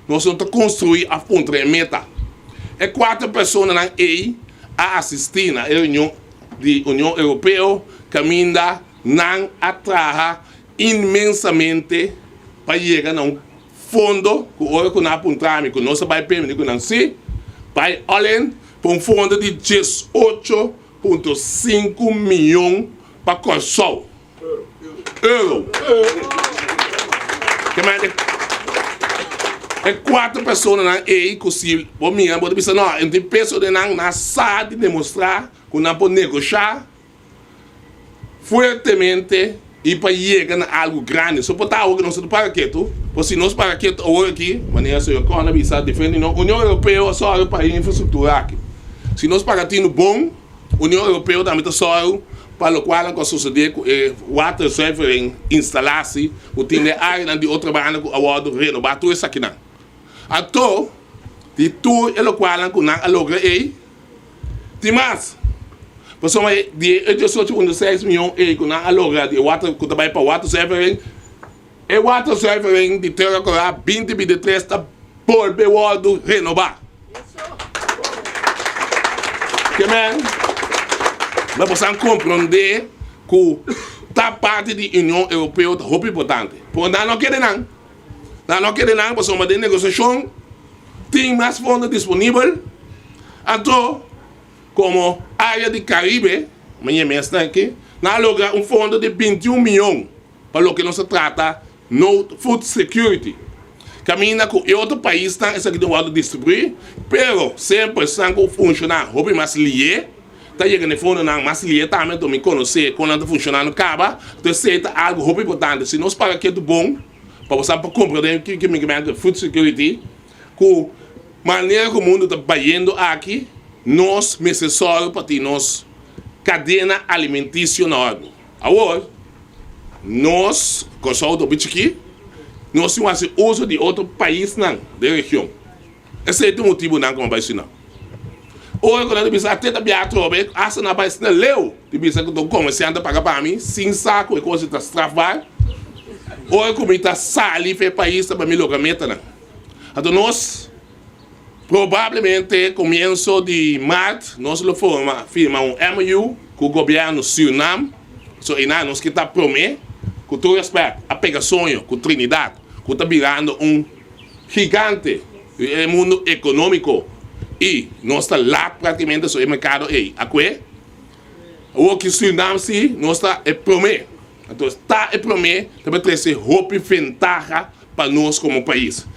Nos no ta konstruí òf puntra e meta. E kuater personanan ei a asistí na e reunion di Union Europeo kaminda nan a traha inmensamente pa yega na un fondo ku ora ku nan a puntra mi ku nos a bai permití ku nan sí, bai all in pa un fondo di 18,5 mion pa Kòrsou. Euro. Ke men e kuater personanan ei ku si bo mira bo ta bisa no, e no tin peso den nan, nan sa di demostrá ku nan por negoshá fuertemente i pa yega na algu grandi. So por ta awor ku nos ta para ketu, por si nos para ketu awor aki, manera señor Corn a bisa diferente no, Union Europeo a sòru pa e infrastruktura aki. Si nos paga tinu bon, Union Europeo tambe ta sòru pa lokual ku a sosodé ku e waterzuivering instalatie ku tin den áreanan di otro banda ku a wòrdu renobá tur esakinan. Anto, di tur e lokualnan ku nan a logra ei, tin mas. Pasobra di e 18,6 mion ei ku nan a logra di e water ku ta bai pa waterzuivering, e waterzuivering di Tera Kòrá 2023 ta bolbe wòrdu renobá. Ke men, pa boso komprondé ku ta parti di Union Europeo ta hopi importante. Pero nan no kere nan. Nan no kere nan, pasobra den negosiashon tin mas fondo disponibel. Anto, komo área di Karibe, mi mes aki, nan a logra un fondo di 21 mion pa loke nos ta trata no food security. Kaminda ku otro paisnan esaki ta wòrdu distribuí, pero semper esnan ku funshoná hopi mas lihé, ta yega na fondonan mas lihé tambe, anto mi konosé kon nan ta funshonando kaba, anto esei ta algu hopi importante. Si nos paga ketu bon, pa bo sa pa komprondé kiko mi ke food security, ku manera ku mundu ta bayendo aki, nos mester sòru pa tin nos kadena alimentisio na òrdu. Awor, nos, Kòrsou ta hopi chikí, nos tin hasi uso di otro paisnan den region. Esei ta e motibunan ku mi a bai Surinam. Ora ku nan ta bisa ate ta biaha atrobe, asta nan a bai asina leu di bisa ku ta un komersiante paga pa mi sin sa ku e kos ta strafbaar. Ora ku mi ta sali for e pais ta pa mi logra metanan. Anto nos probablemente komienso di mart nos lo forma firma un MOU ku gobièrnu Surinam. So einan nos kita promé ku tur rèspèt a pega soño ku Trinidad ku ta birando un gigante den e mundu ekonómiko i nos ta lat práktikamente so e merkado ei akwe. Awor ki Surinam si nos ta e promé. Anto ta e promé ta trese hopi ventaha pa nos komo pais.